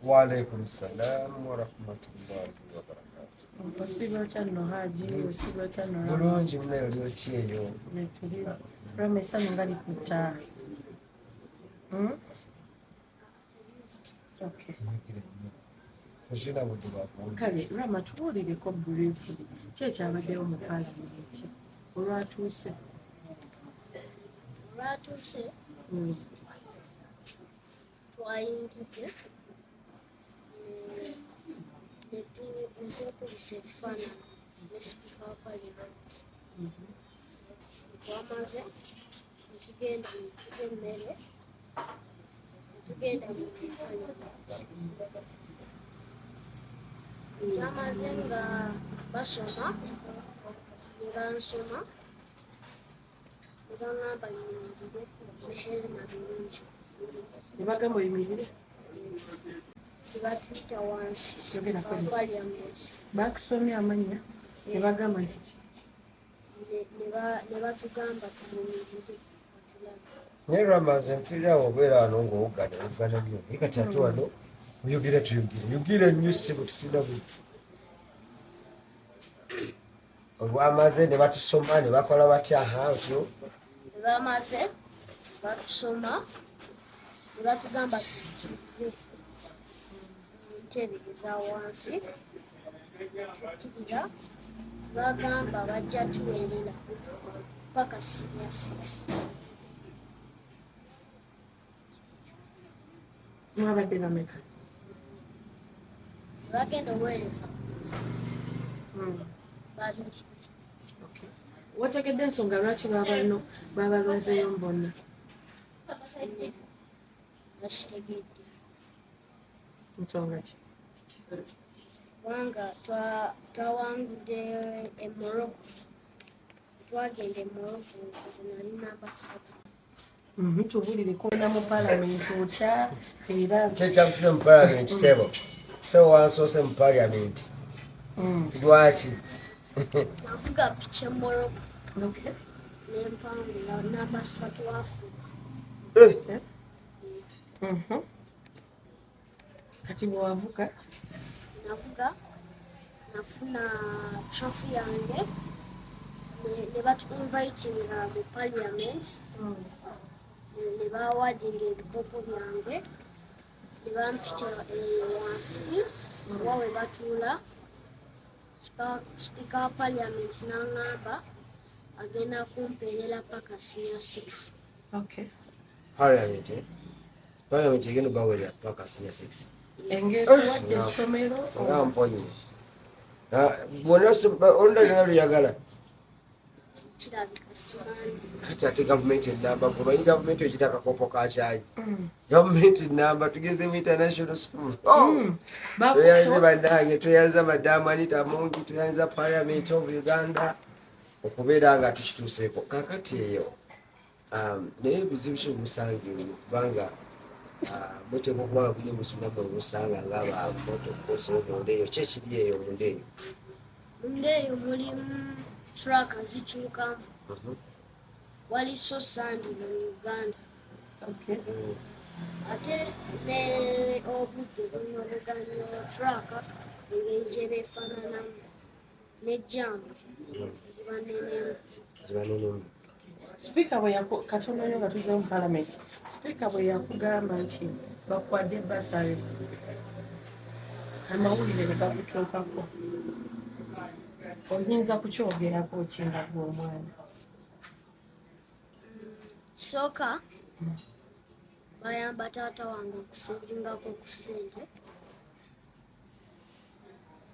Waalaikum salam warahmatullahi wabarakatu. Osiiba otya nno Haji? Osiiba otya nno Rama? Bulungi munaye, oli otya eyo? Netuli Rama, essanyu nga likutta. Okay. Tokirina budde bwakuwulira. Kale Rama, tubuulireko briefly ki ekyabaddewo mu paalamenti olwatuuse? Olwatuuse, twayingidde ne twekubisa ebifaananyi ne sipiika wa palimenti. Twamaze ne tugenda ne tulya emmere, ne tugenda mu palimenti. Twamaze nga basoma, ne bansoma, ne baŋŋamba nyimirire ne Helena Birungi. Ne bagamba oyimirire? Ne batuyita wansi Yogera wa kwe. parliament. Bakusomye amannya ne bagamba nti ki? Ne batugamba tuyimirire batulabe. Naye Rama, nze mpulira obeera wano ng'owoggana, owoggana nnyo, naye kati ate wano oyogera, tuyogere, yogera nnyo ssebo, tutulina buti. Olwamaze ne batusoma ne bakola batya? Ha, otyo. Ne bamaze batusoma ne batugamba tukkirire mu ntebe eza wansi. Tukkirira, bagamba bajja tuweerera paka senior six. Mwabadde bameka? Ne bagenda oweerera babiri. Okay. Wategedde ensonga lwaki babano babalonzeeyo bonna? Bakitegedde. Nsonga ki? Kubanga twawangudde e Morocco. Twagenda e Morocco, nze nali namba 3. Tubuulireko na mu paalamenti otya era? Kyekyakutule mu parliament, sebo, sebo, wansoose mu parliament. Lwaki? Navuga piki e Morocco nempangula namba 3 Africa. Eh, Kati bwewavuga? Navuga, nafuna trophy yange, ne batu invitinga mu parliament, ne bawadinga ebikopo byange, ne bampita wansi oba we batuula. Speaker wa parliament n'aŋŋamba agenda kumpeerera paka senior six. Parliament, eh? Parliament egenda obawerera paka senior six? Engeri wadde essomero? Nga mponye. Ah, bwonna olunda lyonna luyagala. Kirabika simanyi. Kati ate gavumenti enamba, gomanyi gavumenti okita akakopo ka kyayi. Gavumenti enamba, tugeze mu international school. Oh! Tweyanze bannange, tweyanza Madamu Anita Amongi, tweyanza Parliament of Uganda okubeera nga tukituuseeko kakati eyo. Naye ebizibu ki omusanga eyo? Kubanga muteekwa okuba nga bulina obuzibu nammwe bwemusanga ng'abamotokosi munda eyo. Ki ekiri eyo munda eyo? Munda eyo mulimu track zikyukamu. Wali so sandy mu Uganda. Ate ne obudde bunyologanya track engeri gye beefaananamu, ne jam ziba nnenemu. Ziba nenemu. Sipiika bwe yaku, katono nnyo nga tuzzeyo mu paalamenti, sipiika bwe yakugamba nti bakuwadde bursary, amawulire ne gakutuukako, oyinza kukyogerako ki nga gwe omwana? Kisooka, bayamba taata wange okusavingako ku ssente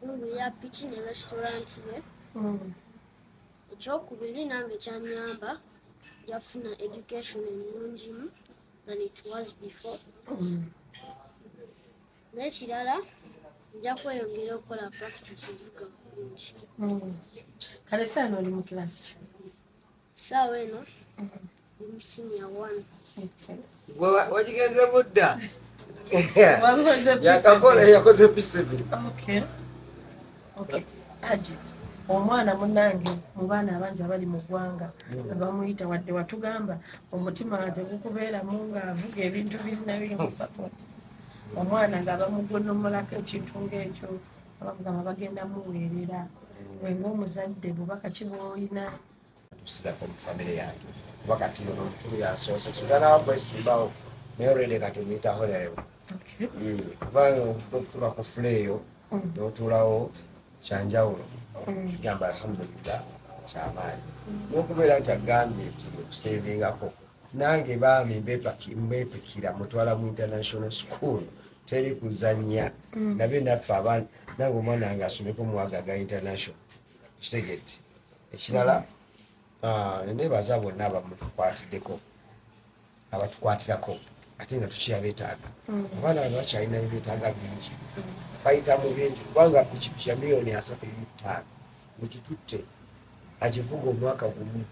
kungulira piki ne restaurant ye. Ekyokubiri, nange kyanyamba, njafuna education ennungimu than it was before. N'ekirala, nja kweyongera okukola practice ovuga bulungi. Kale saano oli mu kilasi ki? Saawa eno ndi mu senior one. Gwe wagigenze budda. Wakoze yakakola, yakoze P7. Okay. Haji, omwana munnange mu baana abangi abali mu ggwanga nga bamuyita, wadde watugamba omutima tegukubeeramu ng'avuga ebintu birina biri mu support. Omwana nga bamugonomolako ekintu ng'ekyo, abamugamba bagenda muweerera. Gwe ng'omuzadde, bubaka ki bw'olina? Tusizako mu famire yange, kuba kati ono omukulu yasoose, tutanawa kwesimbawo, naye already kati muyita honorable. Kubanga okutuuka ku floor eyo n'otuulawo kyanjawulo. Tugamba alhamdulillah, kyamaanyi n'okubeera nti agambye nti okusavingako nange bambi mbepikira mutwala mu international school, teri kuzanya nabyo. Naffe abaana, nange omwana wange asomeko muwaga ga international, kitegedde. Ekirala, nebaza bonna abamukwatiddeko, abatukwatirako, ate nga tukyabeetaaga. Abaana bano bakyalina byetaaga bingi, bayita mu bingi, kubanga pikipiki ya 35 miliyoni mugitutte agivuga omwaka gumu,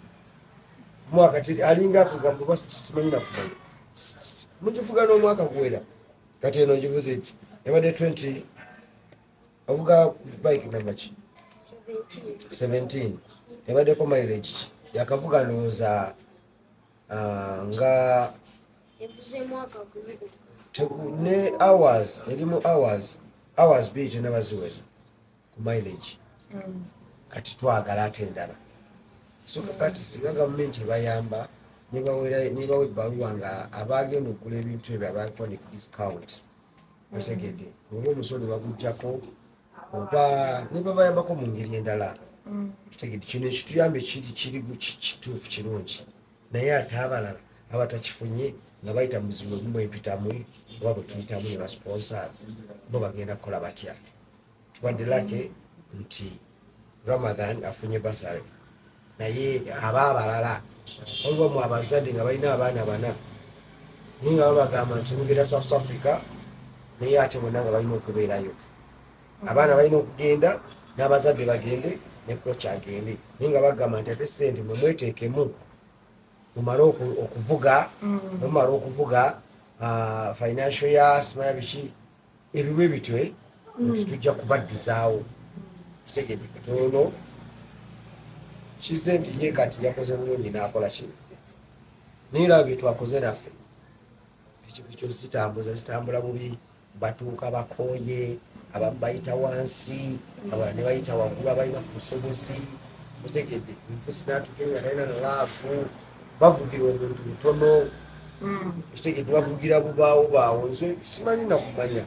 mwaka alinga akugamba oba simanyi nakumanya, mugivuga n'omwaka guwera. Kati eno ogivuze nti ebadde 20, ovuga bike namba ki? 17. 17. Ebaddeko mileage ki? Yakavuga ndowooza nga Evuze mwaka gumu. Ne hours, erimu hours 2 tenabaziweza ku mileage. Kati twagala ate endala. So kakati singa gavumenti ebayamba nebawa ebbaluwa nga abagenda okugula ebintu ebyo abaako ne discount, otegedde, oba omusolo bagujjako oba ne babayambako mu ngeri endala, tutegedde kino ekituyambe kiri kituufu, kirungi. Naye ate abalala abatakifunye nga bayita muzibu ebimu empitamu oba bwe tuyitamu ne basponsors, bo bagenda kukola batya? Tubadde lucky nti Ramadan afunye bursary, naye aba abalala waliwo mu abazadde nga balina abaana bana, naye nga babagamba nti mugenda South Africa, naye ate bonna nga balina okubeerayo, abaana balina okugenda n'abazadde bagende ne coach agende, naye nga bagamba nti ate sente mwe mweteekemu mumale okuvuga, mumale okuvuga financial ya simanya biki ebiwe bitwe nti tujja kubaddizaawo. Kitegedde katono kize nti ye kati yakoze bulungi n'akola ki, naye era bye twakoze naffe pikipiki zitambuza zitambula bubi, batuuka bakooye, abamu bayita wansi, abalala ne bayita waggulu, abalina ku busobozi, mutegedde, omufusi n'atuukire nga talina nalaafu, bavugira omuntu mutono, kitegedde, bavugira bubaawo baawo. Nze simanyi nakumanya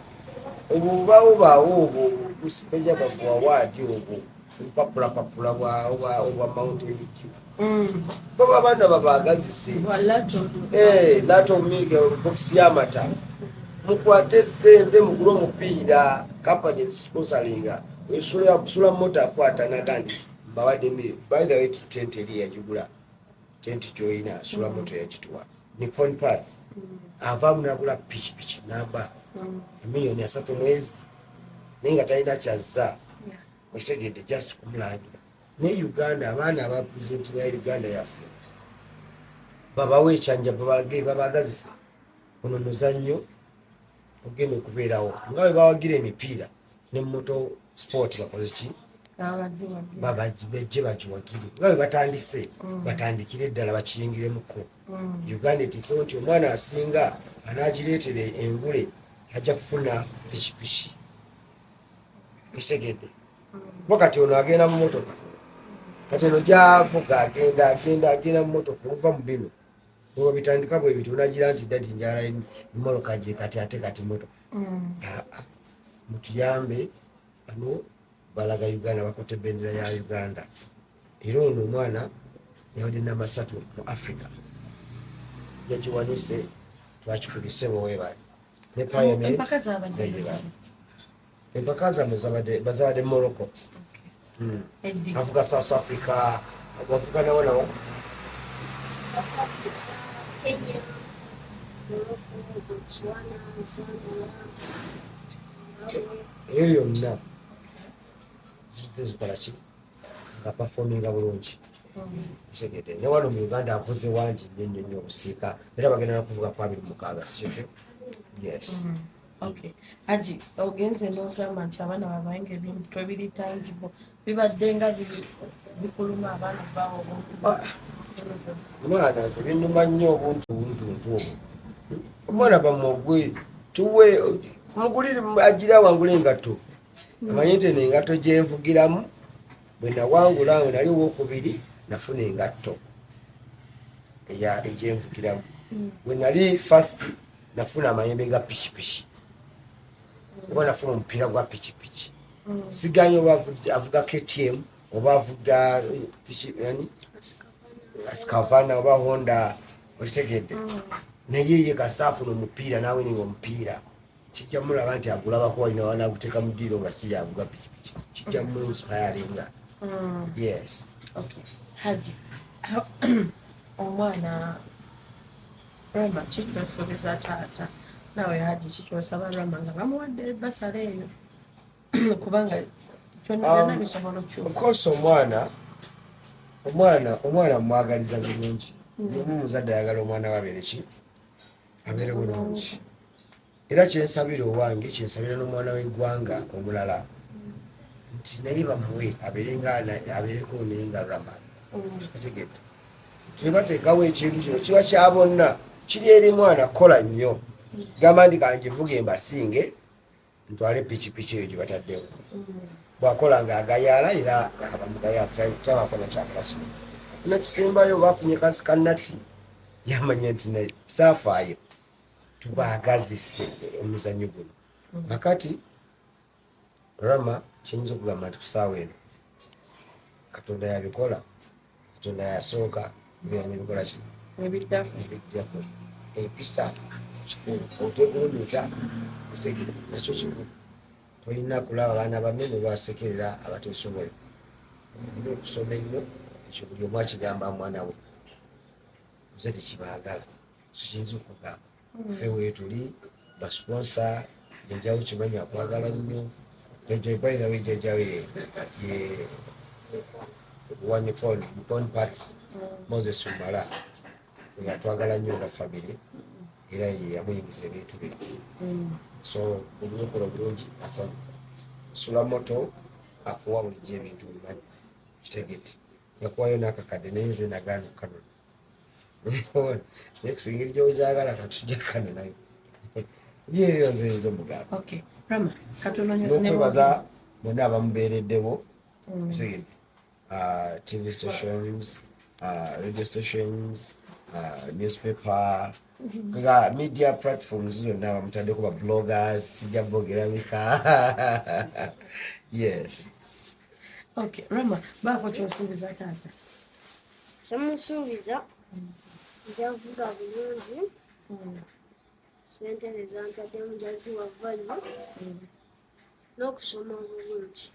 obwo bubaawo baawo obwo busipeja babuwawaadi obwo obupapulapapula obwa Mountain Dew, baba abaana babaagazise. Lato bokisi y'amata, mukwate sente mugule omupiira, company sponsoringa esula moto akwata nagandi mbawadde million. By the way, tent eri yagigula, tent gyoyina sula moto yagituwa Nippon Pass, avaamu nagula pikipiki namba 30 miliyoni mwezi, naye nga talina kyazza, okitegedde, just kumulangira. Naye Uganda, abaana aba presentinga ya Uganda yaffe babawe ekyanja, babalage, babagazise ono muzannyo ogenda okubeerawo nga bwe bawagira emipiira ne motor sport, bakoze ki, bajje bagiwagire nga bwe batandise, batandikire eddala bakiyingiremuko. Uganda etekewo nti omwana asinga anagireetera engule ajja kufuna pikipiki, ekitegedde. Kuba kati ono agenda mu motoka, kati eno gyavuga agenda agenda agenda mu motoka, oluva mu bino bwe bitandika bwe bityo onagira nti daddy njala emmotoka gye kati ate kati motoka. Ah, ah. Mutuyambe, bano balaga Uganda, bakwata ebendera ya Uganda. Era ono omwana yabadde namasatu mu Africa, yagiwanise, twakikubise bwewebale ne parliament. Empaka zabadde Yayibale. Empaka zammwe bazabadde Morocco. Eddi? Avuga South Africa, wavuga nawo nawo. South Africa, Kenya, Morocco, Botswana, Zambia, Zimbabwe. Eyo yonna zize zikola ki nga performinga bulungi, otegedde. Ne wano mu Uganda avuze wangi nnyo nnyo nnyo obusiika, era bagenda nakuvuga ku 26, si kyekyo? Yes. Okay. Haji, ogenze n'ogamba nti abaana babaye ebintu ebiri tangible, bibadde nga bikuluma abaana bawo obuntu? Omwana nze binnuma nnyo obuntu obuntuntu obwo, omwana bamugwe. Tuwe mugulire agira awangula engatto, amanye nti eno engatto gyenvugiramu, bwe nawangula nga nali owokubiri nafuna engatto eya egyenvugiramu, bwe nali first nafuna amayembe ga pikipiki oba nafuna omupiira gwa pikipiki. Siganye oba avuga KTM oba avuga piki yani Husqvarna oba Honda, okitegedde? Naye ye kasita afuna omupiira nawininga omupiira, kijja mulaba nti agulabako walina wanaguteeka mu ddiiro nga si yavuga pikipiki, kijja mu inspiringa, yes. Okay. Haji, omwana Rema kikyosuubiza taata, naawe Haji kikyosaba Rema nga bamuwadde basala eyo, kubanga kyonna byonna bisobola Of okukyuka. course, omwana mwagaliza bulungi. Omu muzadde ayagala omwana we abeere ki? Abeere bulungi. Era kyensabira owange, kyensabira n'omwana w'eggwanga omulala nti naye bamuwe abeere nga abeereko naye nga Rama. Otegedde? Tebateekawo ekintu kino kiba kya bonna, kiri eri mwana kukola nnyo, gamba nti kangivuge mbasinge ntwale pikipiki eyo gye bataddewo. Bwakola nga agayaala era abamugayafu tabakola kyagala kino afuna kisembayo oba afunye kasi kanati yamanya nti naye saafaayo. Tubaagazise omuzannyo guno. Kakati Rama kiyinza okugamba nti kusaawa eno Katonda yabikola, Katonda yasooka, ebirala nebikola ki? Ebiddako. Ebiddako. Empisa kikulu, otegulumiza nakyo kikulu. Tolina kulaba baana banne nebasekerera abatesobola. Olina okusoma ennyo, ekyo buli omu akigamba mwana we, nze tekibaagala. So kiyinza okugamba ffe weetuli ba sponsor, jjajjawo kimanyi akwagala nnyo. Jjajja, by the way, jjajjawo ye wa Nippon Parts, Moses Umala, yatwagala nnyo nga family, era ye yamuyingiza ebintu bino. So buli lwokola obulungi asanyuka, sula moto akuwa bulijjo ebintu bimanyi kitegedde, yakuwayo n'akakadde, naye nze nagaana okukanona, naye kusinga engeri gyozaagala kati tujja kukanonayo. Byebyo nze nze omugamba. Okay. Rama, katono nnyo. N'okwebaza bonna abamubeereddewo, okitegedde? TV stations, radio stations, newspaper, nga media platforms zonna bamutaddeko, ba bloggers, sijja boogera bika, yes. Okay, Rama, baako ky'osuubiza taata. Kyemusuubiza, nja kuvuga bulungi, sente zantaddemu njaziwa value, n'okusoma obulungi.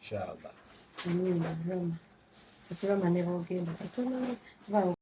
Inshallah. Amiina, Rama. Kati Rama ne boogenda katono. Baawo.